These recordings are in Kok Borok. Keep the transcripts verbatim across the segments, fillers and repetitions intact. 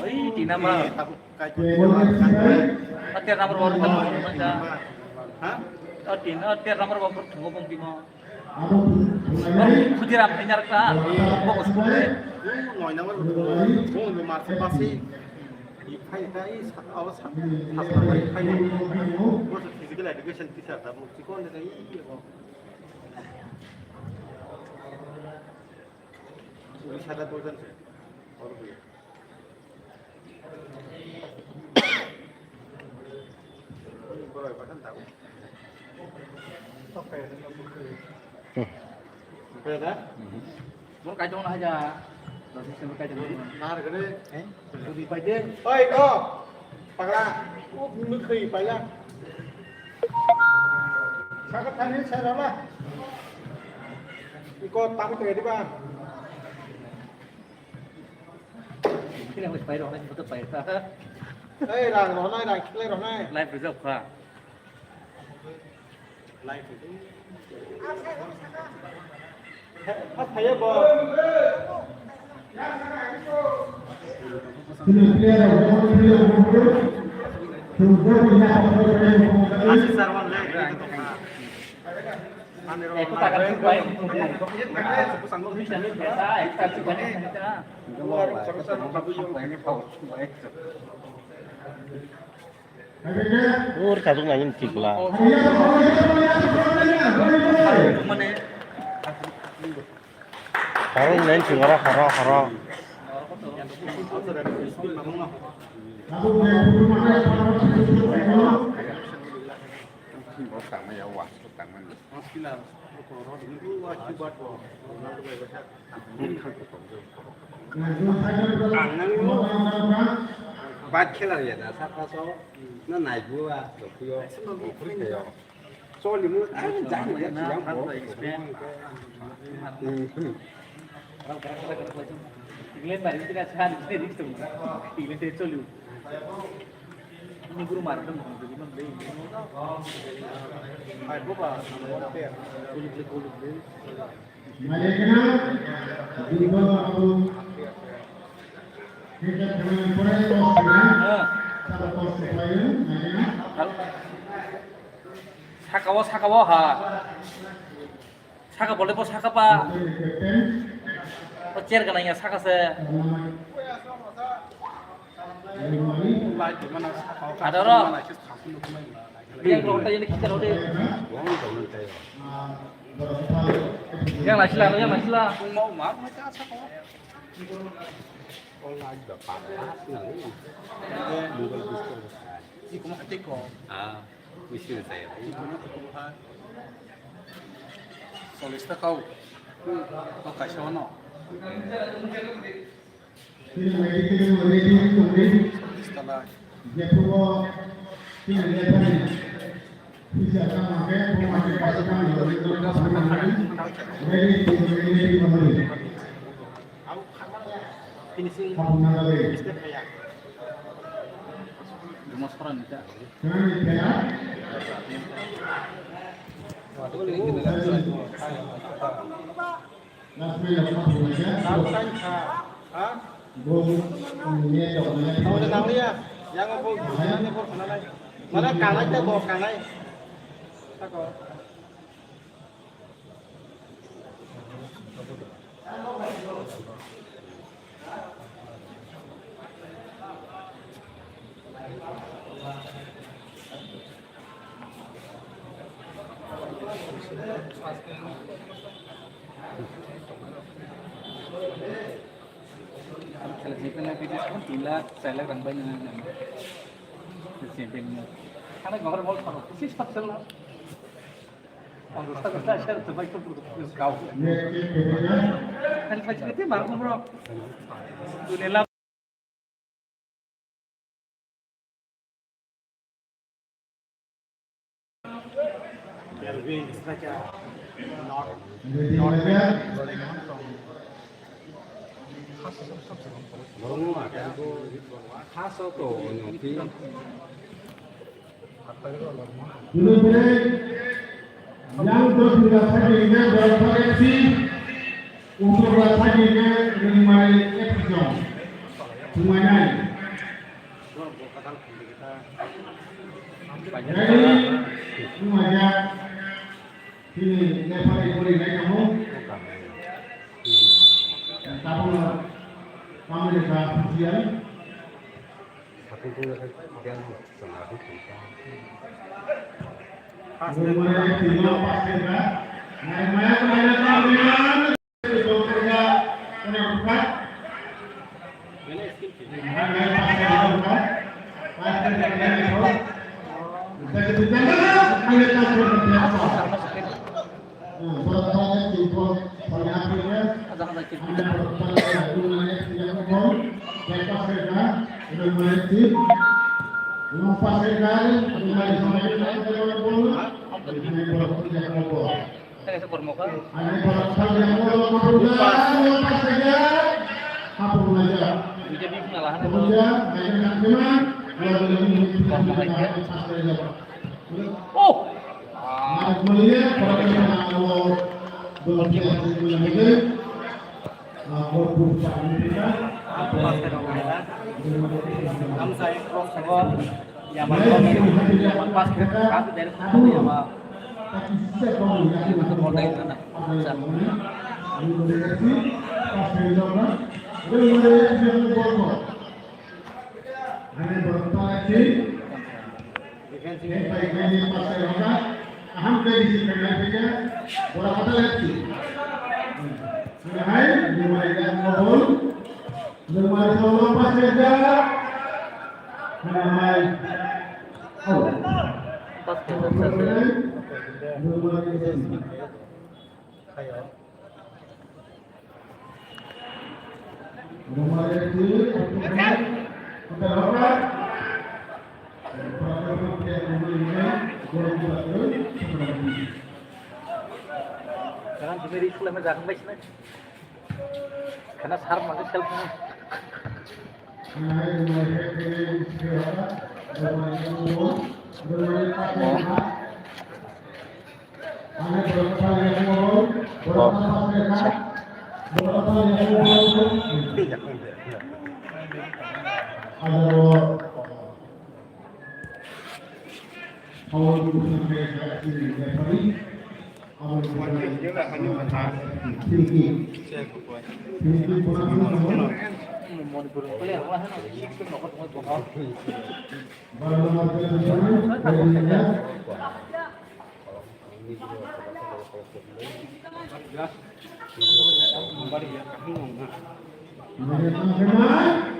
Oi, tina ma. Tabuk kai ko tina ma, kai ko. Ater number wall tabuk tina ma. Ha? Oh, tina, ater number wall tabuk tina ma. Khudi ram hanyar ka, bo school le. Noi number bo, bo, bo, marse pasi. Phai ta, i sa, awa sa, sa, sa, phai, phai. Bo physical education teacher ta, bo chikon de, i, i, bo. Ui, sa ta, bo jan se. Or bo. Oi, ko. Pagla. O, bini khoi paila. Saka thani sa rama. Iko tam ko diba. Kila hoi pai rok nai, moto pai ta. Ei, rang rok nai, rang kila rok nai. Live reserve kha. Live reserve. Ha, ha, ya, bo. Asi sarwan le. Eko takar chubai. Bisa ni biasa, eko takar chubai. Ur kadung nangin chikla. Mane. Harung nangin chingara hara hara. Ang nang no bat khela ya da sa paso na nai bua to kuyo. Choli mu ai jang ya si yang bo. Iglen mari kina sa ni kina dik tum. Iglen te choli. Ini guru mar dum dum dum dum. Ai bo ba. Choli choli choli. Malekna, Dibang Abu, kita dengan prai kos na, saka kos na payung, malekna. Saka o, saka o ha. Saka bole bo saka pa. Captain. O chair kana ya saka se. Selamat. Adoro. Yang rode. Yang lai sila, yang lai sila. Ah, wis saya. Solis ta kau. Kau kasih ono. Finishing. Last man of Kaphung Macha. Last time kha. Ha? Bo, um, ye dok na. Tamo de nang ya. Yang bo, yang bo khana nai. Mana kanai ta bo kanai. Tako. Khala jephela bidis pun tin lakh, char lakh rang bai nang nang. Champion mo. Khana gohor mol khoro, kusis paksal na. Ang gusta gusta share to bai to kau. Khali pai chikete mar ko bro. Tune la. Kelvin, it's like a not, not bad. Borokno akhe bo khaso to nongphi. Yang dos mila sagi ne borok sagi si, unsur la sagi ne ringmai ekjon. Thumwainai. Ready? Thumwaijak. Chini referee gori nai tamo. Tabuk no tamni ka phujiya. Maya maya maya maya. Tei kaisa kormo kha. Duita bini phunala hano. Kormo hai khe. Oh! Gamsa cross ko. Yaman, yaman pas ke, pas dari sana yaman. Itu model sana. Defense ni pai khe ni pasai rok aham khe bisi khe nai khe bora kata lagi. Hai, ni mai ya bol. Ni mai solo pasai ja. Ni mai. Oh. Pas ke, pas ke. Ni mai. Ayo. Sekarang juga di sekolah meja kan baik sih. Karena sarap masih self ini.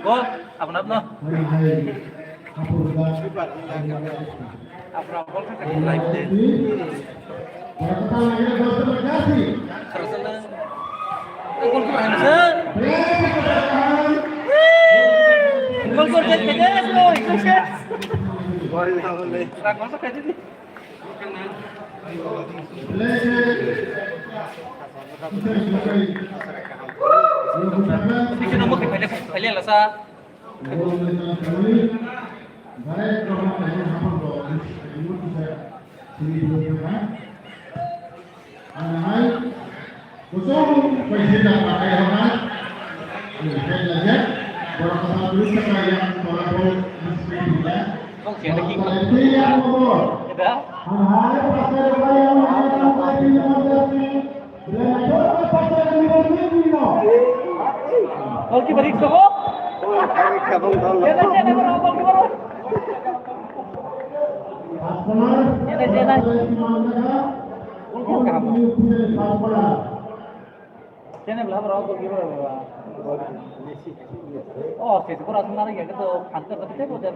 Gol, abang abang. Abang abang kan live deh. Gol, gol, gol, gol, gol, gol. Bikin nomor kita aja, kalian lah sa. Kosong paisa dah pakai orang. Ini saya belajar. Orang kata dulu saya yang tolak bol. Kok siapa lagi? Ada? Goalkeeper risk ko? Goalkeeper. Sini belah berapa goalkeeper berapa? Oh, sisi kurang sebenarnya gitu. Hampir tapi saya udah.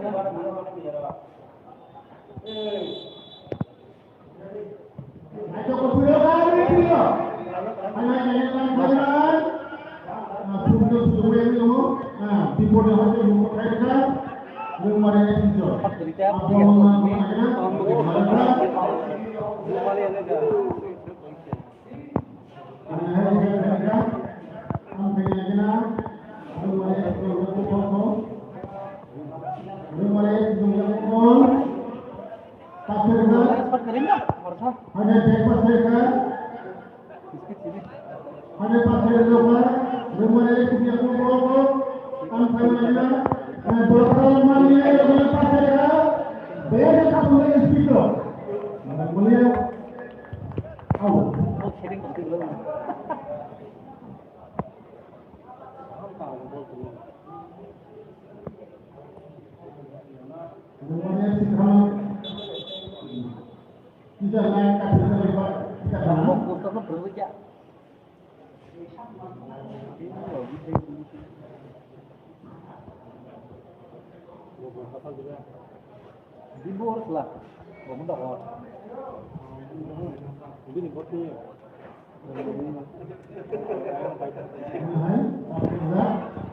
Ayo,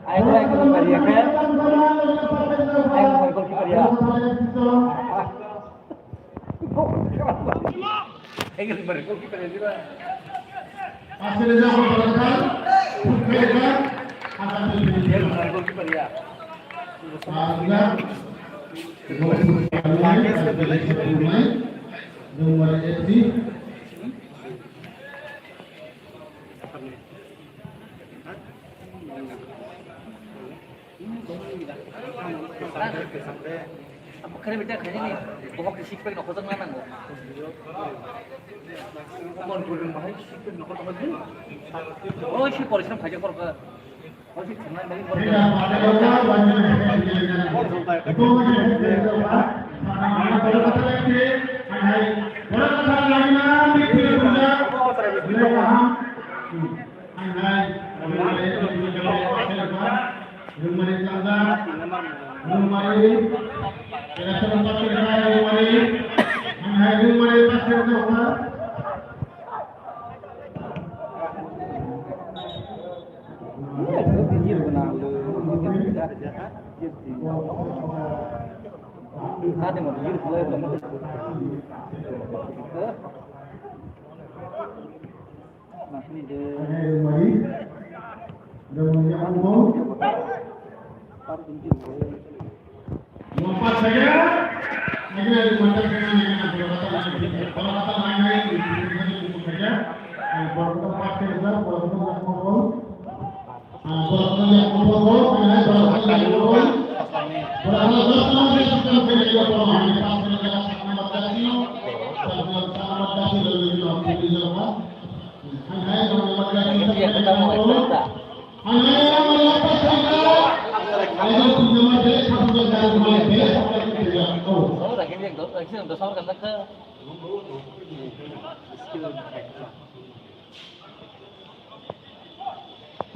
ayo, ayo, ayo, ayo. Abo kare bete khaini ni bohok ni six pack no khojak na nango. Mon purun bahai six pack no khojak na. Oi si porisom khaijak korka. Oi si thangnai bali korka. Rungmani tangda, rungmani, rungmani, rungmani, rungmani, rungmani.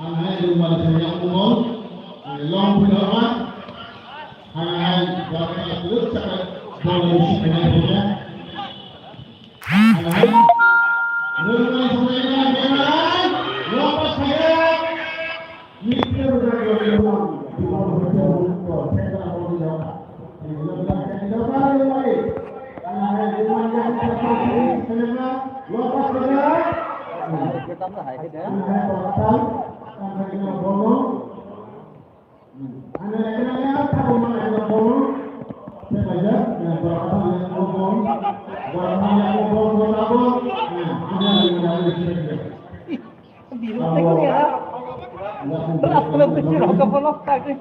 Ang hai rung mari thang yang ungol, long pui hama, ang hai baksa luk saka bol musi kena punya. Ang hai rung mari thang yang ungol, long pas saya. Biru tengok ya. Berapa lebih sih rokok bolong tadi?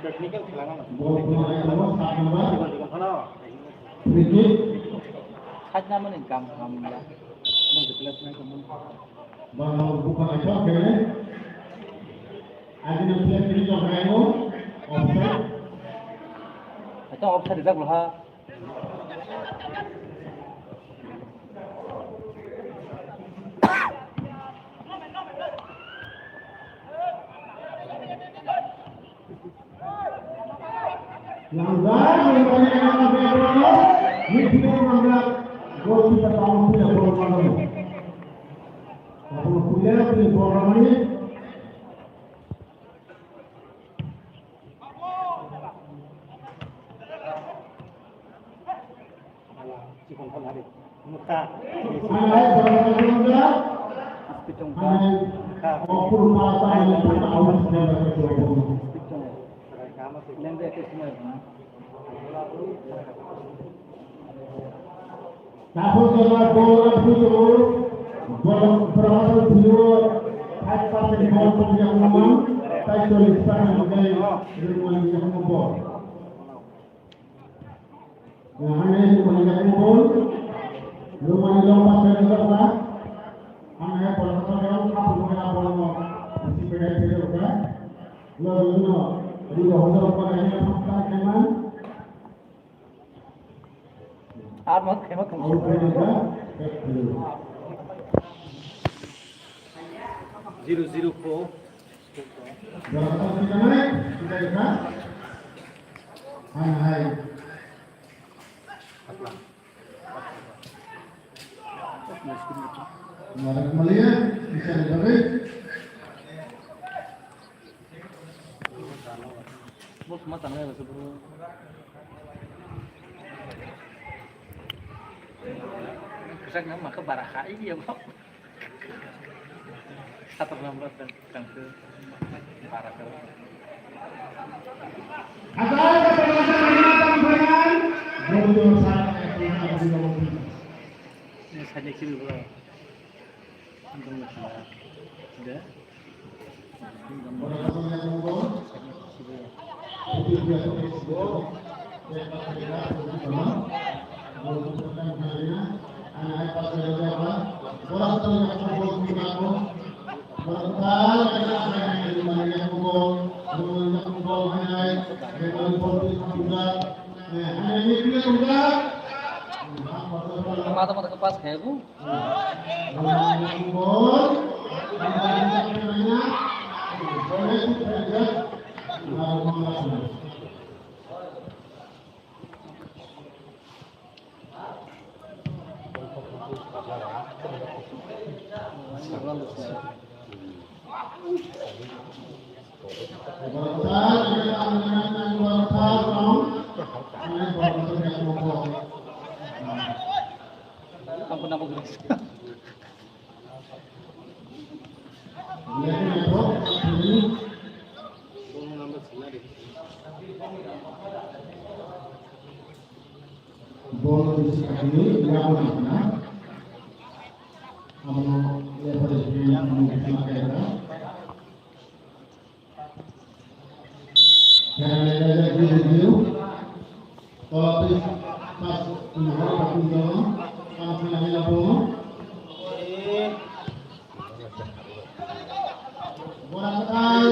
Technical khela mano. Khaina mani kam kam ya. Mung replacement mung. Ajina player tini tong khaingo, offside. Ito offside rijak loha. Nangjar, nangjar, nangjar, nangjar, nangjar. Goalkeeper tong puya bol mano. Tong puya, puya bol mano. Chikon kon hari. Muta. Pitong ka. Ka. Pitong. Lengre ke semua. Tapos jala bol puto bol berapa dulu five percent bol punya ngomong tai solis percent dari rumah yang ngomong. Hanya itu banyak kumpul. Rumah yang lompat dari rumah. Hanya kalau kita orang apa bukan apa mau mesti beda beda bukan. Lo lo lo. Di bawah tu apa yang kita makan. Ar mas khema khum. Zero zero four. Hai hai. Maria, bisa dipakai. Bos, mata ngai bos, bro. Kesak nama ke barah kai ya, bro. Satu nomor dan tangke barah ke. Asal ke penonton hanya tampaian. Bodoh saya. Ini saja kiri, bro. Sudah. Mata mata kepas kayak bu. Ampun, ampun. Bol bisi kami lawan na. Amo level yang kami kena kaya. Kena kaya dulu dulu. Kalau tu pas mahal aku dulu, kalau kena kaya apa? Boraktal.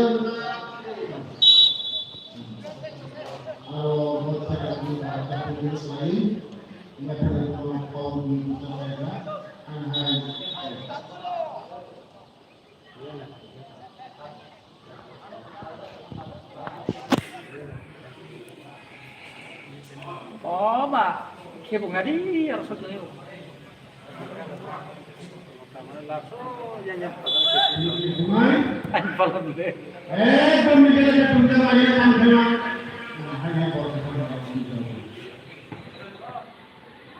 Aro bot sakha ni sakha ni sai. Ina kare kong kong ni sakha ni. Ang hai. O ba, khe bo ngadi aro sok nai. Ani palam de. Ekdom ni kare kare tum kare ani kam kare.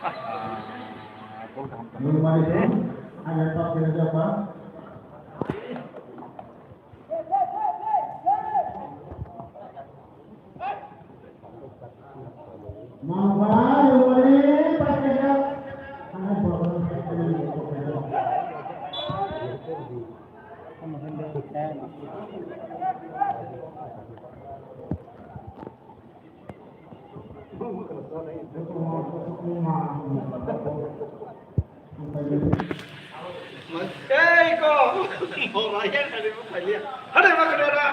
Ah, gol kaham. Ani top kare apa? Hei ko, mau bayar kali mau bayar. Ada apa kedara?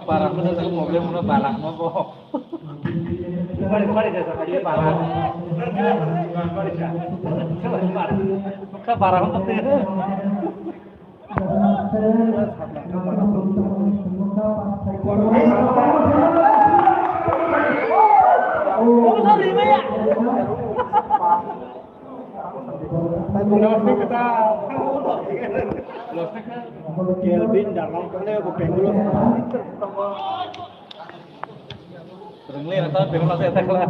Bara ko na problem mo bara mo bo. Bari bari da sa ka bara. Ka bara ko te. Kelvin dalam kene bo Bangalore. Rengli na ta Bangalore se ta kala.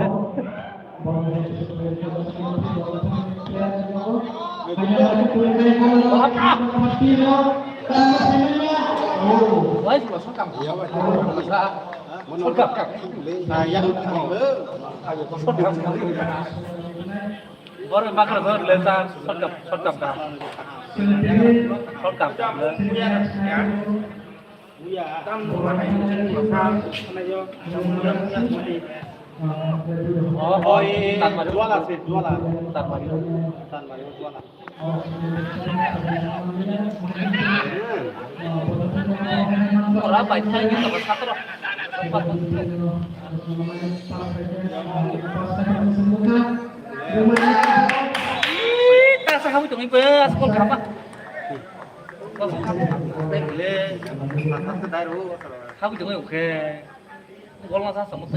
Wai, sokam. Sokam. Nah, yang sokam. Bor bakar bor leta sokap sokap ka. Sokap ka. Oh, oh, eh, eh. Tan mari. Jual lah, sih, jual lah. Tan mari. Tan mari, jual lah. Ora baithai ni to satro. Ih, ta sa habui tongwi ba, skol khama. Skol khama. Habui tongwi, okay. Gol ma sa samut.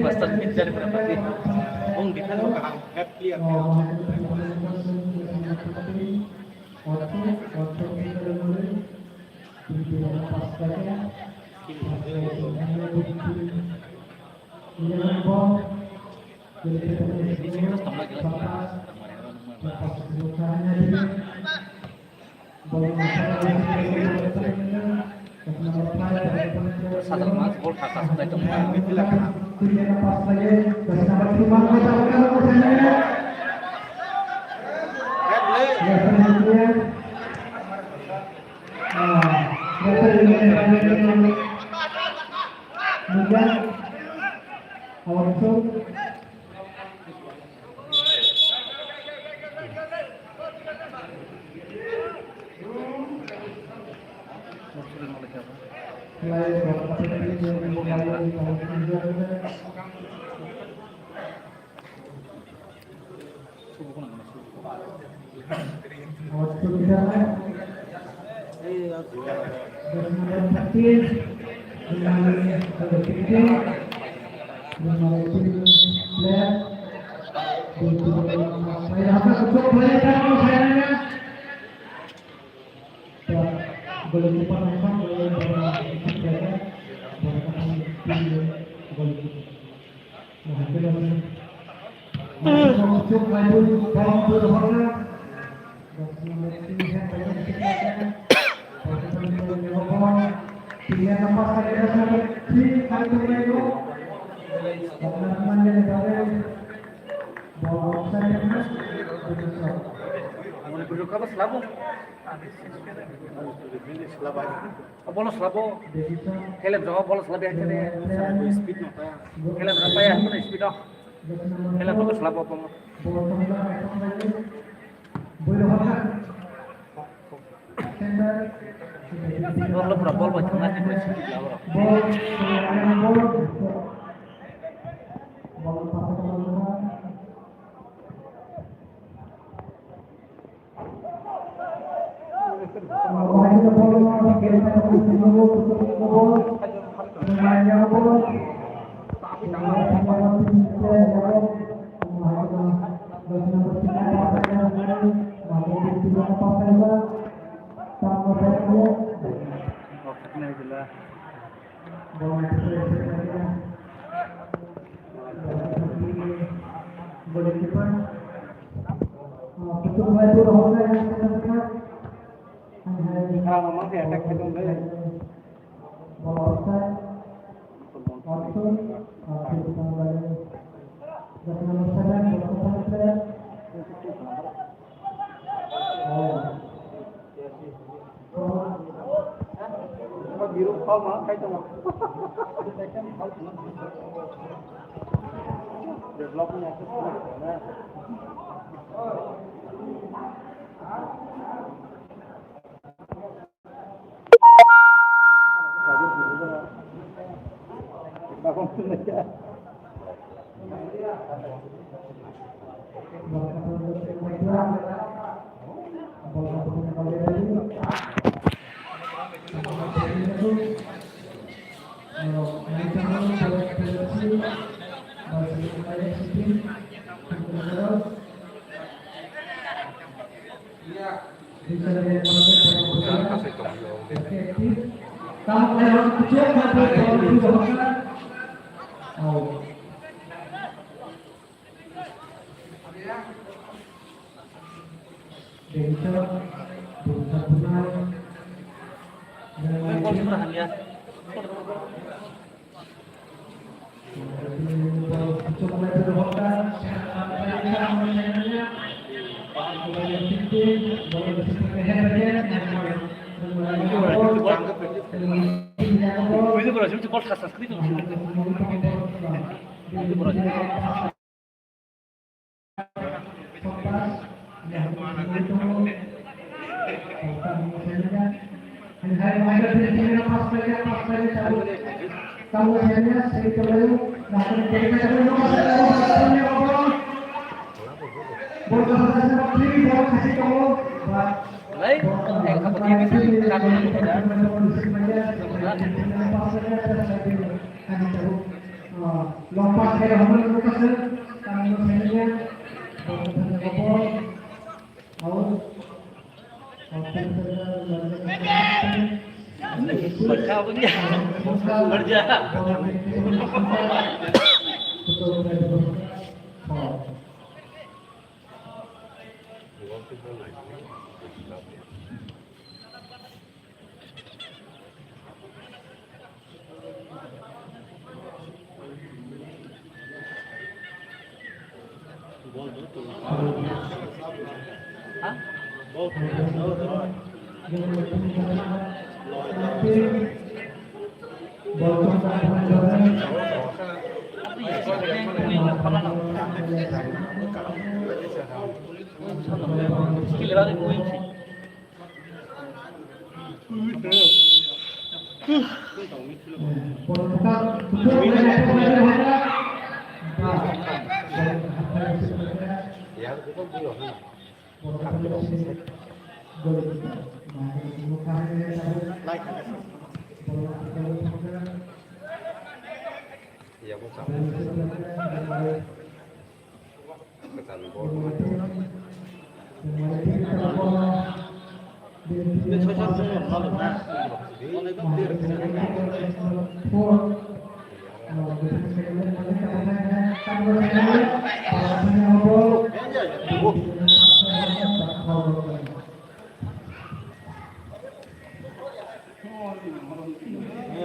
Master Pit dari berapa sih? Bung di sana. Sadar mas bol khasa subai tong. Manipur kabo slabo. Bolo slabo. Helem jaga bolo slabi akhene. Speed no paya. Helem jaga paya, speed no. Helem jaga slabo bolo. Bolo pura bol bai thangna ni bai speed labo.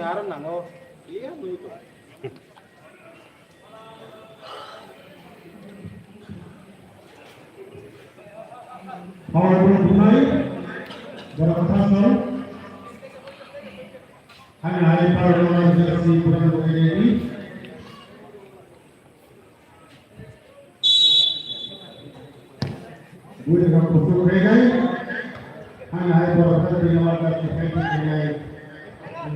Aro nango. Iya, begitu. Power play tunai, borok khasan. Hanya hari power play jersey kurang begini. Bui ka kusuk khainai. Hanya hari borok khasan di nomor ka defense khainai.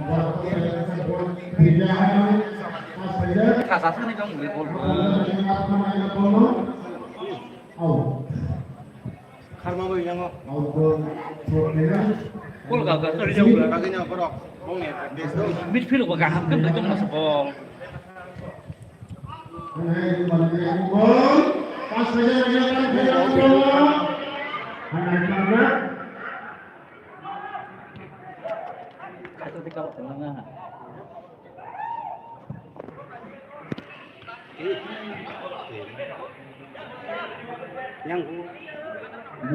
Borok khasan di nomor ka defense khainai. Khasa sani kang bui bol. Out. Kharma bai yango. Kol ga ga kari jau ga. Bagina borok. Bongni practice do. Midfield ba gaham kan bai tong masa bol. Bol. Pas saja dia kan. Kata tika tengah. Yang ku. Out.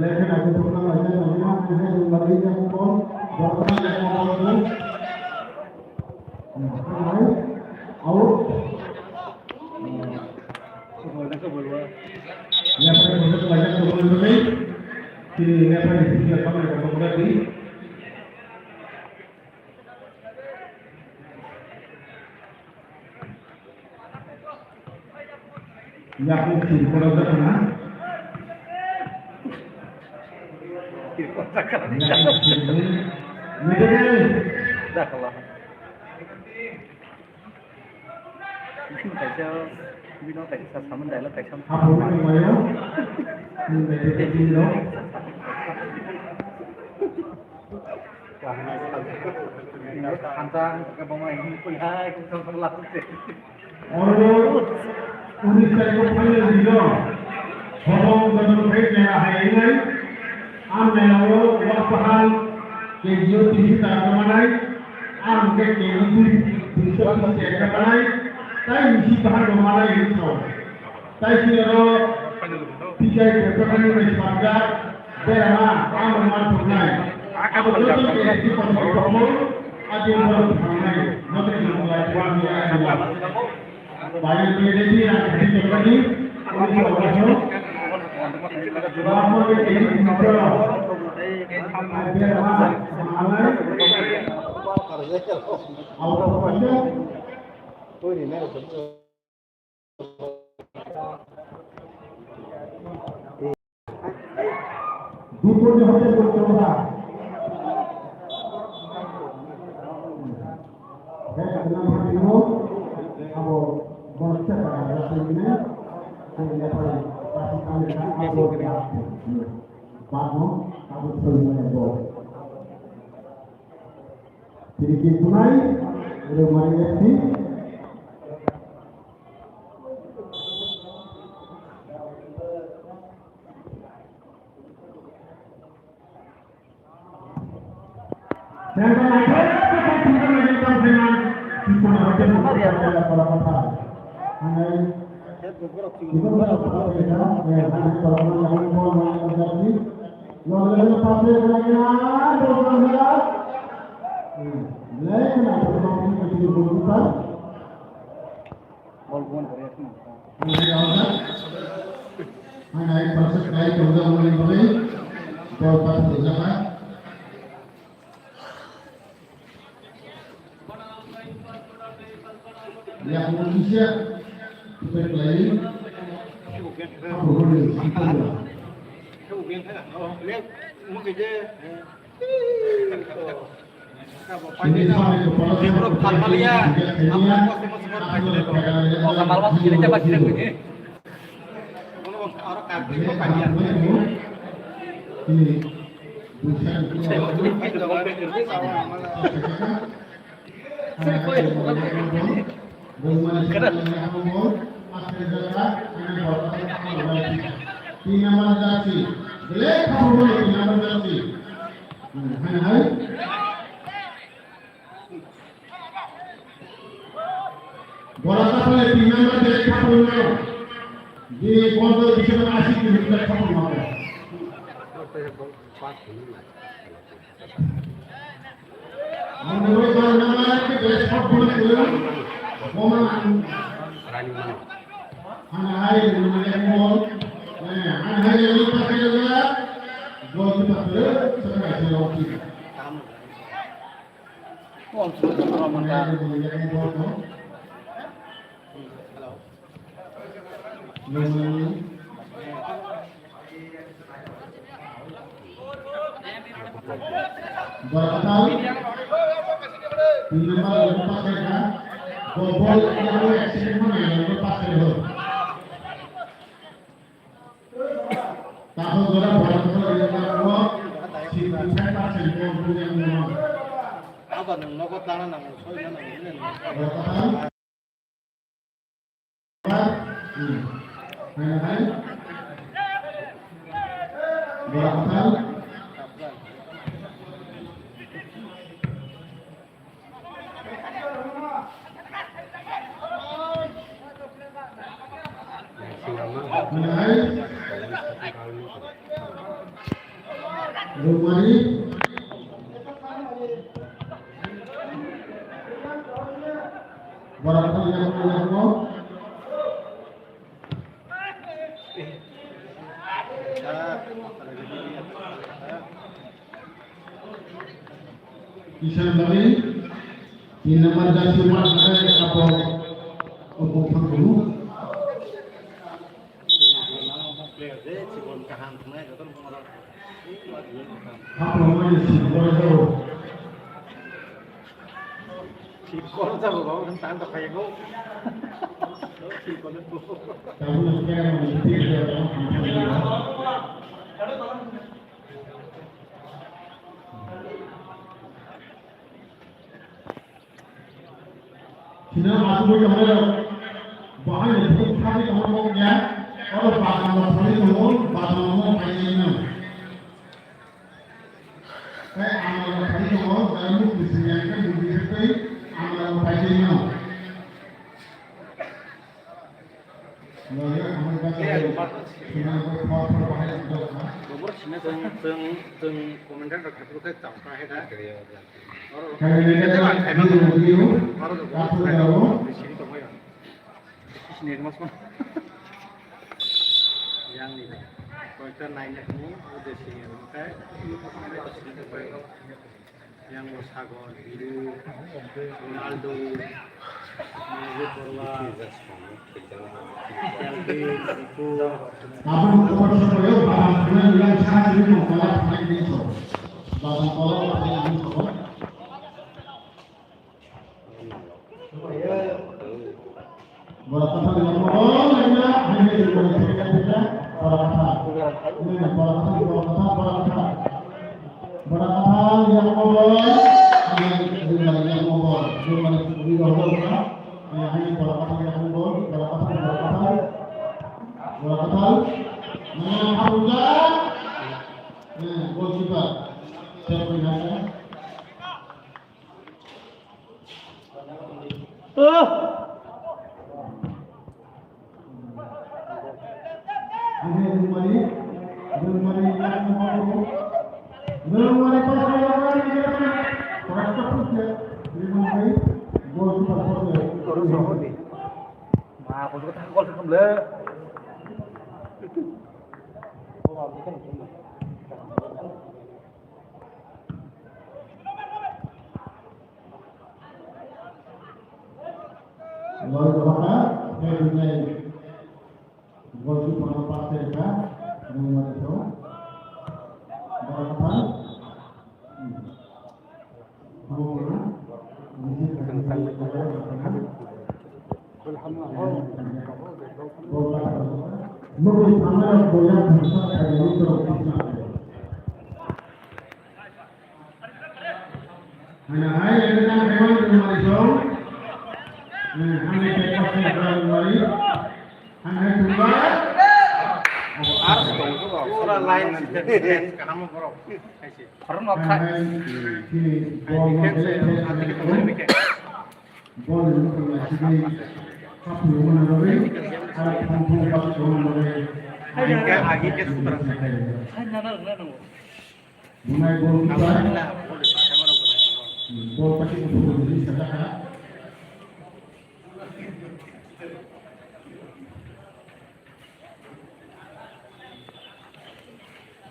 Referee, referee, referee. Yakni sini pura jaga na. Middle. Dakala. Kaisa bino kaisa saman daila kaisa. Apo ni mayo. Ni middle ni lo. Oro Unisha ko phainai dino, hodong jotoni phai nai hai nai, ang nai o wak pahal K G o tisi taka manai, ang ke K G o tisi taka manai, tai misi pahal manai ini tau. Tai sini ro, tijai berkata ni mai sabda, berama, ang man pernai. Aku betul ke di pahal pahal, adi baru pahal nai, nanti yang mulai pahal ni adi. Dipor ni hotel ko chobra. Hei, kenal hati mo, abo borok chakra rasa ini, ko ini apa, pasti kami kan abo ya, bad mo, abo soi mo abo. Jadi kita mulai, udah mulai ngerti. Bol buan kori asma. Ang hai ang hai. Ang hai prasad kai tongja mani bagwi. Bol pat tongja ka. Ya mo kisa. Kita kelai. Apa boleh? Mungkin je. Borok phalmaliya, amo kosto mosto borok phaikhe. O kamal mas kiri te bakire kuni. Oro karti ko kanya. Sir koi. Tin number jersey, black khapur bo tin number jersey. Hai, hai. Bora ta pale tin number jersey khapur no. Bini bol do bising asi kilometer khapur no. Ang nungwi bar nama ke best football player. Boma ang. Ang hai nungwi ball. Eh, ang hai nungwi pakai juga. Goalkeeper, eh, sekarang saya lagi. Hello. Bora katal. Tin number, pass kha. Bol, bol, bol, action mana, bol pass kha. Tahu jora bora katal yang mau, si bukan pass yang mau, yang mau. Apa nang nogo tana nang, soi nang, ini nang. Bora katal. Rumani. Borok thang yakno yakno. Kisan Bali, tin number jersey mat hai apo. Opo phang dulu. Hapromani sikor jabo. Sikor jabo, babu, nang tang tokhayango. Sikor jabo. Tabu nang kaya mani sikor jabo. Sino asugwi tongo, bahai ni thik thani tongo ya, oro badam rok thani tongo, badam rok paijak nang. Tei ama rok thani tongo, jara muk bising yang ke muk bising tei ama rok paijak nang. Bobor sini tong tong tong komentar rok khaphuru khe cham kha hai da. Yang ni koita naina kmu o de sini khe. Yang bo Sagon, Biru, Ronaldo, Mario Porwa, Calvin, Nico. Abang kotor sokoyo, badam khulai ulang saha sini mau kola pakai ini so. Badam kola pakai ini so. Bora kathar yang mau, oh, lainnya, ini juga, ini juga, bora kathar. Ini bora kathar, bora kathar, bora kathar. Bora kathar yang mau, ini juga yang mau, juga yang mau, ini bora kathar yang mau, bora kathar, bora kathar. Bora kathar. Mana kamu dah? Ini goalkeeper. Siapa yang ada? Loi dohaka, khe dunai. Goalkeeper no pass khe rwkha, nwng mani thung. Bora kathar. Nugwi thangnai rok bo yak thangsa khainani borok bisna khaio. Haina hai, ede tang khaimani tongmani song. Eh, hamni khe kosni khlai wngmani. Haina hai tongba. Ars tongkho, pura line si defense kaham borok. Khorokno kha. Defense, atiki tongmani khe. Bol ni bwkhak naisingwi haphuyo mano bagwi, aro thong thong bachai tongna bagwi. Agi khe, agi khe sutra. Bunai bol kipa. Bol pati kuphur ni sajak kha.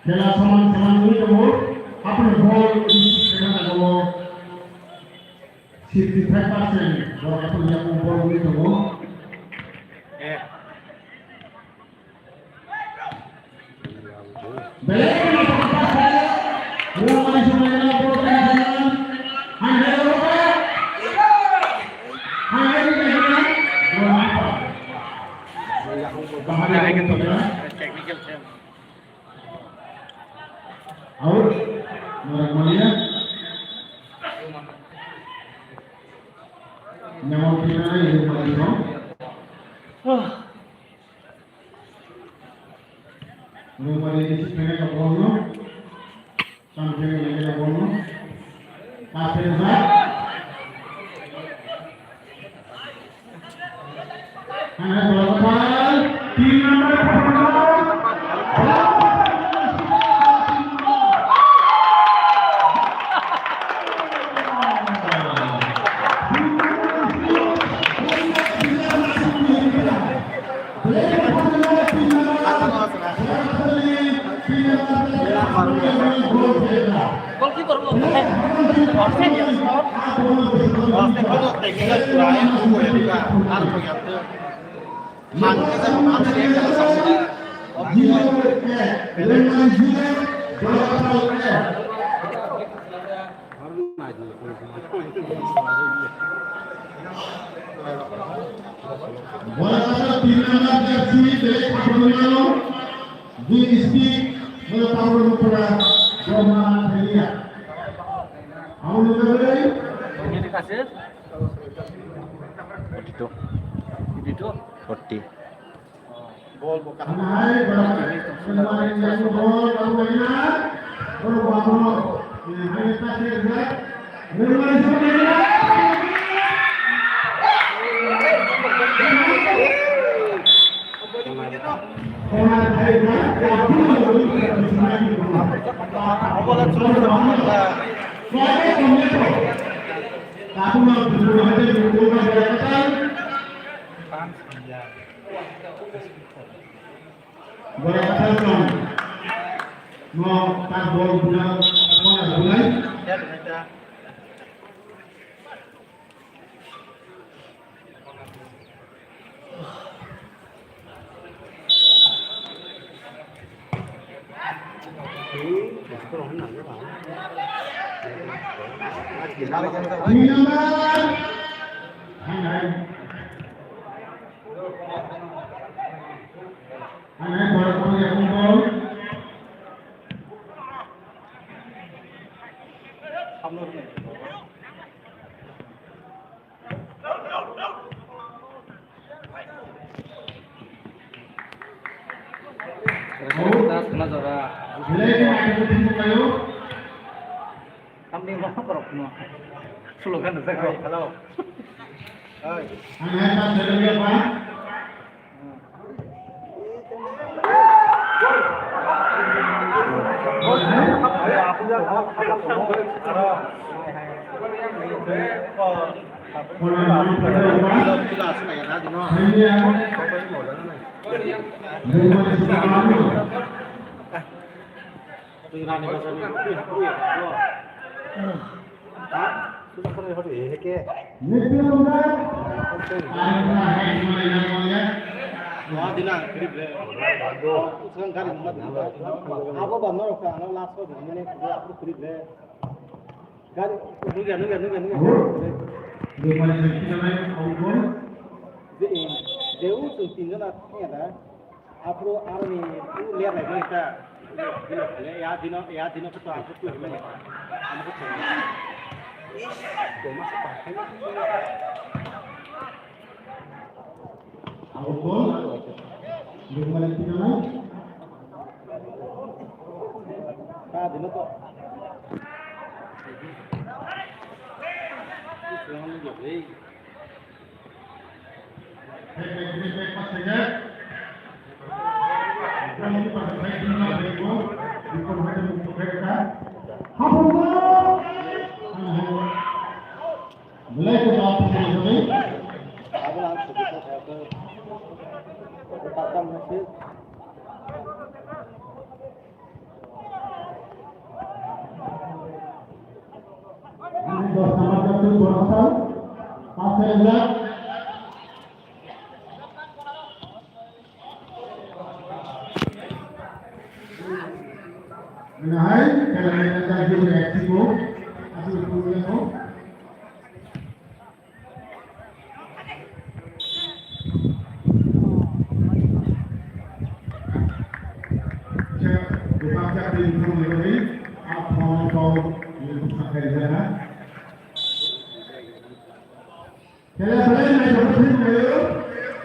Khela soman soman wngwi tongo. Haphano ball wngwi swnamjagao. Sixty five percent borok haphano yakung ball wngwi tongo. Eh. Belai kheno pass khaio. Rwmani soman ball khaio. Hai hai rwmani. Hai hai rwmani. Bahari hai khaio. Technical term. Out. Norok maliya. Nyamon pinai ibu maliya. Ibu maliya isi pinai ka bol no. Sampai lagi ka bol no. Pass ka. Goalkeeper mo offside ya. Bola kasar tin number jersey, Delek Pakurunalo, Green Stick, bola Pakurun Mukura, Borma Thelia. Abo ni bagwi. Forty two. Forty two? Forty. Bol bo kaham. Borok kathar chong no ta bol buna kona bulai. Hai, hai. Hai, hai, borok tong ya, tong, tong. Belai khe naithok khe thwngwi phaio. Tamni ma borok no. Slogan rijak rok. Hello. Hai. Ang hai ta seleng ya pa. Abo ba norok ka ano last o bini ne kudo aphuru kwrwi ble. Gari nugya nugya nugya nugya. Jeu chwng tinjona thangya da. Aphuru aroni u ler lai mani ta. Bino khale ya dino ya dino khuto ang khuto himani. Ang khuto. Toma sa pa khai. Ang khuto. Bumani tinana. Ta dino to. Nahai, kailangan ang tadi reaksi mo, aku punya mo. Siya, bukan siya pintu mo ini, apa mau kau ini pakai jalan? Khela belai naithok khe thwnglaio,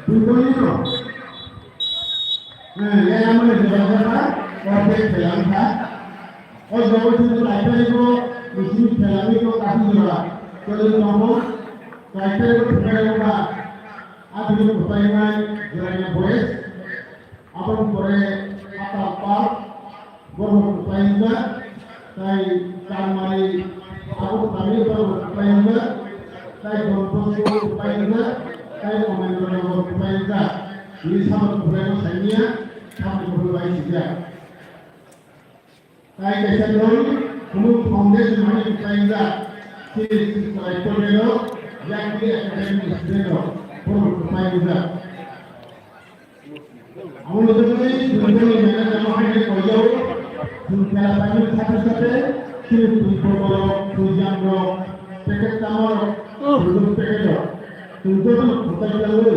buitonino. Eh, ya, ya, mane jora jora, o khe khela wngkha. O jogo thwngwi kaitorni bo, bising khela wngwi bo kathi jora. Choli tongo, kaitorni bo thwnglaio ba, adini kwtainai jorani boys. Aboni pore Atal Park, borok kwplaijak, tai Kanmari, abo kwtangwi borok kwplaijak, tai Don Bosco kwplaijak, tai Omendra Nagar kwplaijak. Bini samung kwplaino saimanya, samung kwplai bai sijak. Tai kaisa dol, Khumuk Foundation hai kwplaijak, chini chwrai pormero, yakni academic student rok, borok kwplaijak. Amo nujagwi chwng bini manager no hai khe koijao, chwng khela paimani sathe sathe chini twi borok, twi jam rok, packet tamo rok, chwng packet rok. Chwng joto no kwtai kwlangwi,